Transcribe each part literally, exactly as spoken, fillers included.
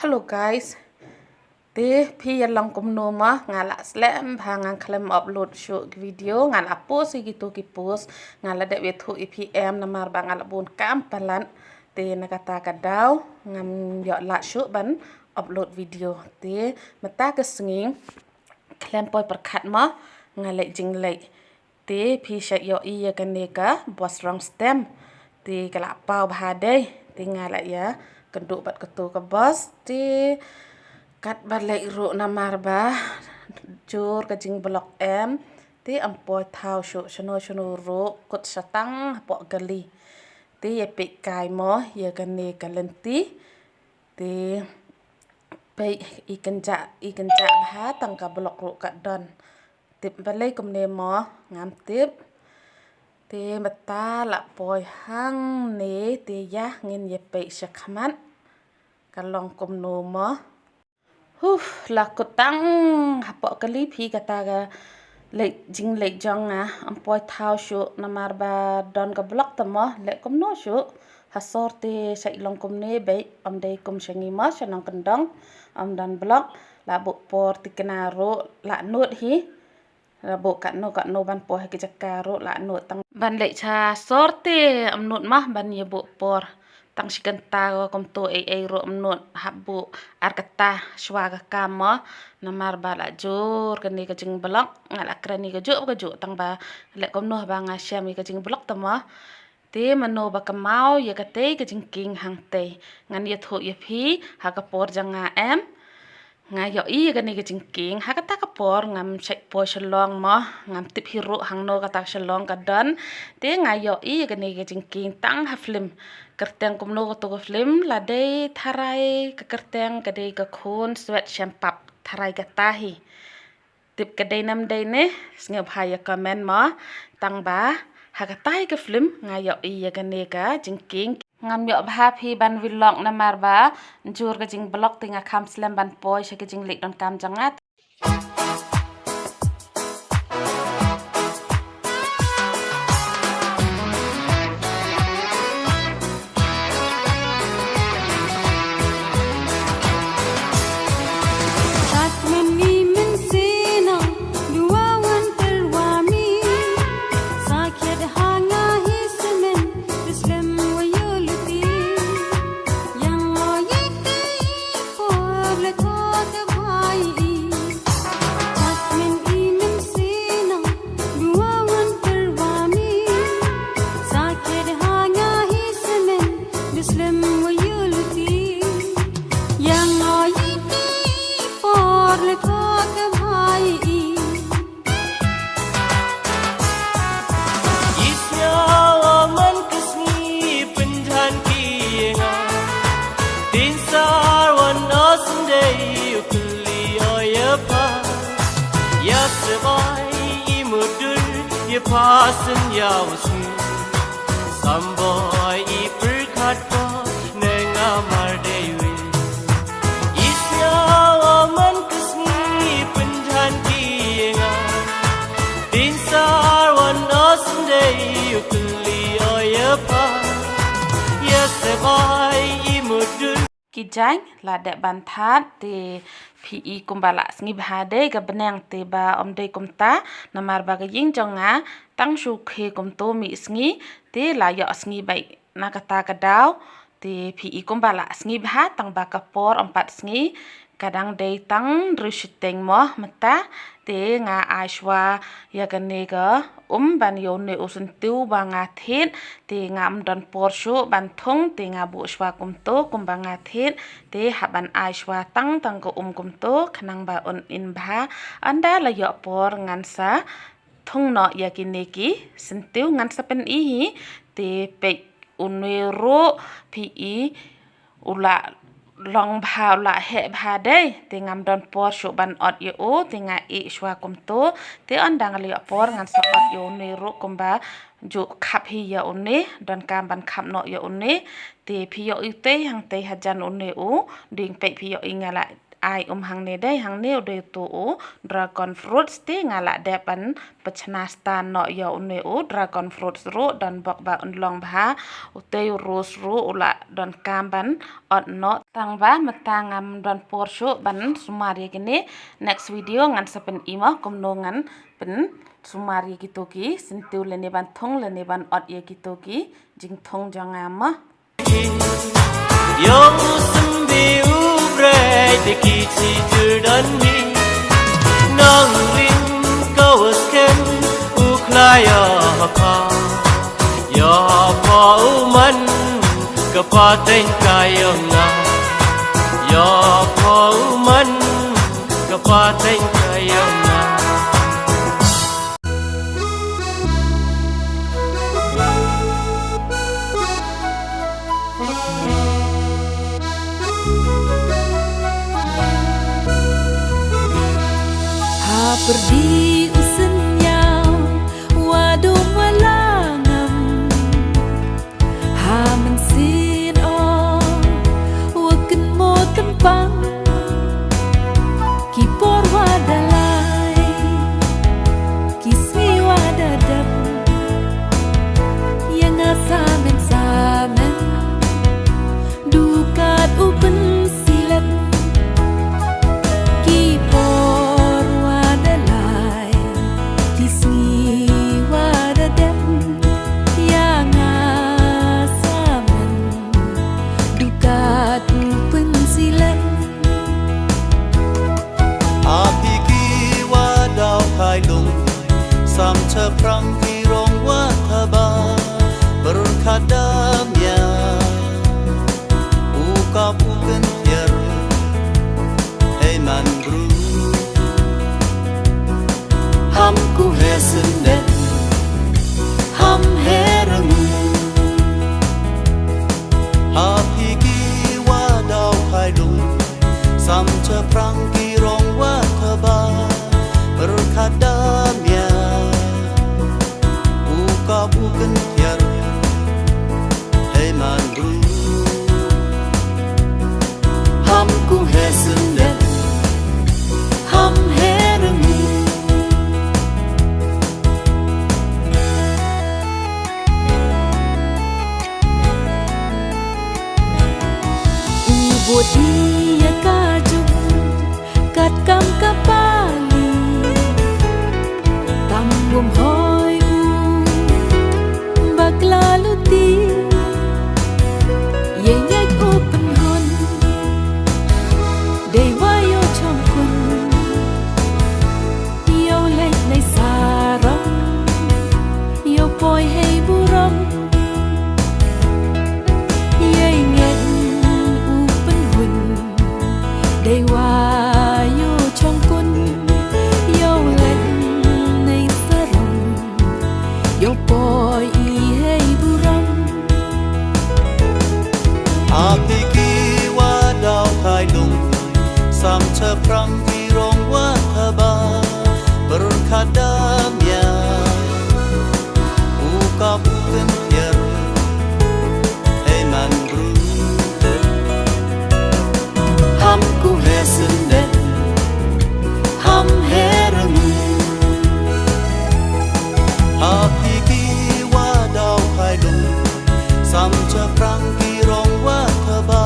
Hello guys. Te phi ïa long kumno mo, nga la slem bha ngan khlem upload shuh ki video, nga la post ïa kitu ki post, nga la dep ïathuh ïa phi em namar ba nga la bun kam palat. Te na kata ka daw ngam ïoh lah shuh ban upload video. Te mynta ka sngi khlem poi pyrkhat mo, nga leit jingleit. Te phi sa ïohi ïa kane ka bos rong stem. Te ka la paw bha dei. Te nga la ïa kynduh bad katu ka bos. Te katba leit ruh namar ba jur ka jingblok em. Te ym poi thaw shuh shano shano ruh, kut sa tang hapoh kali. Te ïa peit kai mo ïa kane ka lynti. Te peit i kynjah, i kynjah bha, tang ka blok ruh ka don. Tip balei kumne mo, ngam tip. Te mynta la poi hangne, te ïa ngin ïa peit shakhmat ka long kumno mo. Huh, la kut tang hapoh kali phi, kata ka leit jingleit jong nga, ym poi thaw shuh namar ba don ka blok te mo, leh kumno shuh. Ha sor te sa i long kumne beit, ym dei kum sha ngi mo sha nongkyndong ym don blok. La buh por tikna ruh la nud hi. La buh katno katno ban poi ha ki jaka ruh la nud, tang ban leit sha sor te ym nud mo ban ïa buh por. Tang shi kynta ko kumto ei ei ruh ym nud, hap buh ar kata shuwa ka kam mo. Namar ba la jur kane ka jingblok, nga la kren ïa kajuh ba kajuh, tang ba leh kumno ba nga shem ïa ka jingblok te mo. Te mano ba kynmaw ïa katei ka jingkieng hangtei, ngan ïathuh ïa phi ha ka por jong nga em. Nga ïohi ïa kane ka jingkieng ha kata ka por ngam shait poi Shillong mo, ngam tip hi ruh hangno kata ka Shillong ka don. Te nga ïohi ïa kane ka jingkieng tang ha film. Kyrteng kumno kato ka film, la dei tharai ka kyrteng ka dei Ka Khun Swet Shempap, tharai kata hi. Tip ka dei nam dei ne, sngewbha ïa comment mo. Tang ba ha kata hi ka film nga ïohi ïa kane ka jingkieng. Ngam ïoh bha phi ban vlog namar ba jur ka jingblok te nga kham slem ban poi sha ka jingleit donkam jong nga. Tat men ngi men sina, dua wan terwami. Sakit hanga hi semen, Islam wa yuluti. Yang o yiti por le to te bhai. Tat men i men sina, dua wan terwami. Sakit hanga hi semen, Islam wa yuluti. Yang o yiti por le to te bhai. Isnga o man ka sngi pynjan ki nga. Tin sar wan o sendei u kli o ya pa. Ya sebai i mudur ya pa sen ya u sngi. Samboi i pyrkhat ko neng amar dei wi. Isnga o man ka sngi pynjan ki nga. Tin sar wan o sendei u kli o ya pa. Ya sebai i mudur. Ki jaiñ la dep ban that te phi i kumba la sngi bha dei ka bneng te ba ym dei kumta namar ba ka ïing jong nga tang shu khe kumto mih sngi te la ïoh sngi beit na kata ka daw. Te phi i kumba la sngi bha tang ba ka por ym pat sngi, ka dang dei tang hynriew shiteng mo mynta. Te nga ai shuwa ïa kane ka um ban ïa une u syntiew ba nga thied. Te ngam don por shuh ban thung te nga buh shuwa kumto kumba nga thied. Te hap ban ai shuwa tang tang ka um kumto khnang ba un im bha. Ynda la ïoh por ngan sa thung noh ïa kine ki syntiew, ngan sa pyni hi. Te peit une ruh phi i u la long bha, u la heh bha dei. Te ngam don por shuh ban ot ïa u, te nga ïeh shuwa kumto. Te ynda nga la ïoh por ngan sa ot ïa une ruh kumba ju khap hi ïa une, donkam ban khap noh ïa une. Te phi ïohi te hangtei hajan une u dieng, peit phi ïohi nga la ai um hangne dei, hangne u dei utu u dragon fruits, te nga lah dep ban pynchna stan noh ïa une u dragon fruits ruh, don bok ba un long bha, utei u rose ruh u lah donkam ban ot noh. Tang ba mynta ngam don por shuh ban sumar ïa kine, next video ngan sa pyni mo kumno ngan pynsumar ïa kito ki syntiew lane ban thung lane ban ot ïa kito ki jingthung jong nga mo. Ïa u symbi u brei te ki chi jur don mi. Nongrim ka u skem u khlai ïa pha. Ïa pha u man ka pateng ka ïa nga. Ïa pha u man ka pateng ka ïa nga. Ha pyrdi u synñiaw, wa dum wa la ngam. Ha mynsiem o, wa kynmaw tympang. Ki por wa da lai, ki sngi wa da dep. Ïa nga samen samen, dukat u pynsilet. Ki por wa da lai, ki sngi wa da dep. Ïa nga samen, dukat u pynsilet. Ha phi ki wa daw khai lung, sam chaphrang ki rong wa thaba, pyrkhat da mia, u kap u kyntiar, hei man bru. Ham ku he syndet, ham he rngu. Ha phi ki wa daw khai lung, sam chaphrang ki rong wa thaba, pyrkhat da mia, u kap u kyntiar, hei man bru. Ham ku he syndet, ham he rngu. U bud ïa ka juk, kat kam ka pali. Tam bum hoi u, bakla luti. Ïa ngeit u pynhun, dei wa ïoh chong kun. Ïoh leit nei sarong, ïoh poi hei burom. Ïa ngeit u pynhun, dei wa ïoh chong kun. Ïoh leit nei sarong, ïoh poi i hei burom. Ha phi ki wa daw khai lung, sam chaphrang ki rong wa thaba, pyrkhat da mia, u kap u kyntiar, hei man bru. Ham ku he syndet, ham he rngu. Ha phi ki wa daw khai lung, sam chaphrang ki rong wa thaba,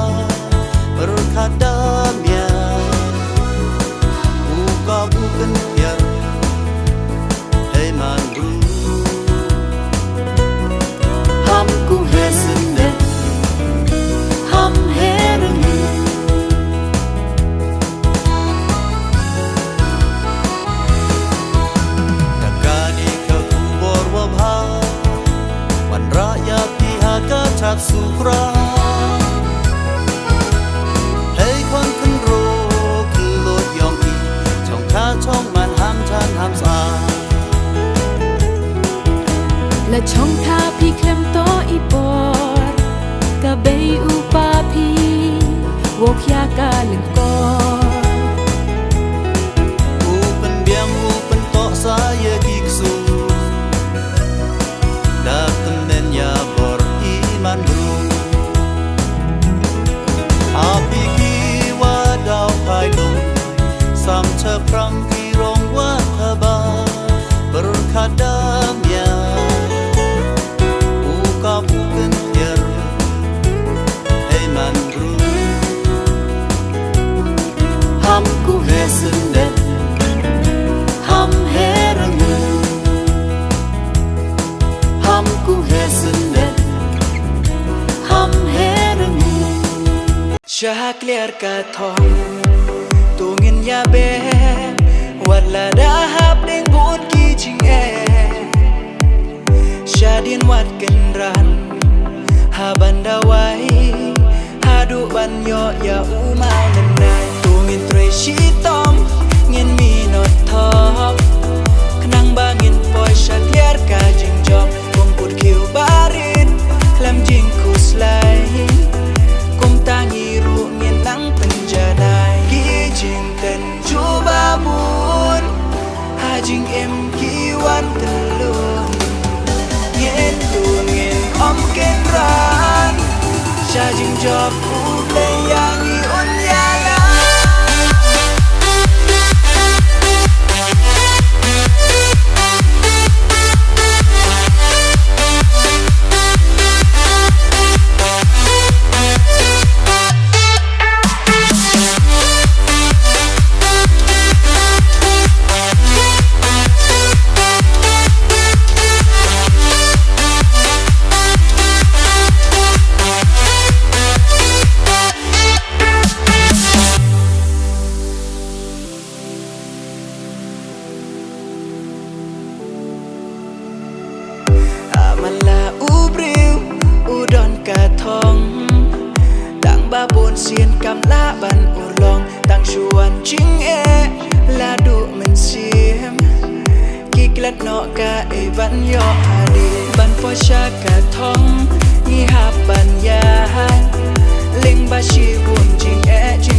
pyrkhat da mia, u kap u kyntiar, hei man bru. Ham ku he syndet, ham he rngu. Da kane ka khubor wa bha, wanrah ïa phi ha ka chat sukra. Hei khon khynroo, khyllood ïong i, chong kha chong man, ham jan ham sa. La chong kha phi khlem to i por, ka bei u pa phi, wow khia ka lyngkor. U pynbiang u pyntoh sa ïa ki ksu, da tymmen ïa bor i man bru. Ha phi ki wa daw khai lung, Ka ha kliar ka thong, to ngin ïa beh, wat la da hap deng bun ki jingeh. Shadien wat kynran, ha ban da wai, haduh ban ïoh ïa u maw nai. To ngin trei shitom, ngin minot thok, khnang ba ngin poi sha kliar ka jingjop. Kum put khiew barit, khlem jingkhuslai, kumta ngi ruh ngin nang pynjanai. Ki jingtynjuh ba bun, ha jingim ki wan tylun. Ngin tu ngin ym kynran, sha jingjop U Blei ïa ngi un ïalam. Ah, man la u briew u don ka thong, tang ba bun sien kam lah ban urlong. Tang shu wan jingeh la duh mynsiem, ki klet noh kaei ban ïoh hadien. Ban poi sha ka thong ngi hap ban ïaid lyngba shibun jingeh jingeh.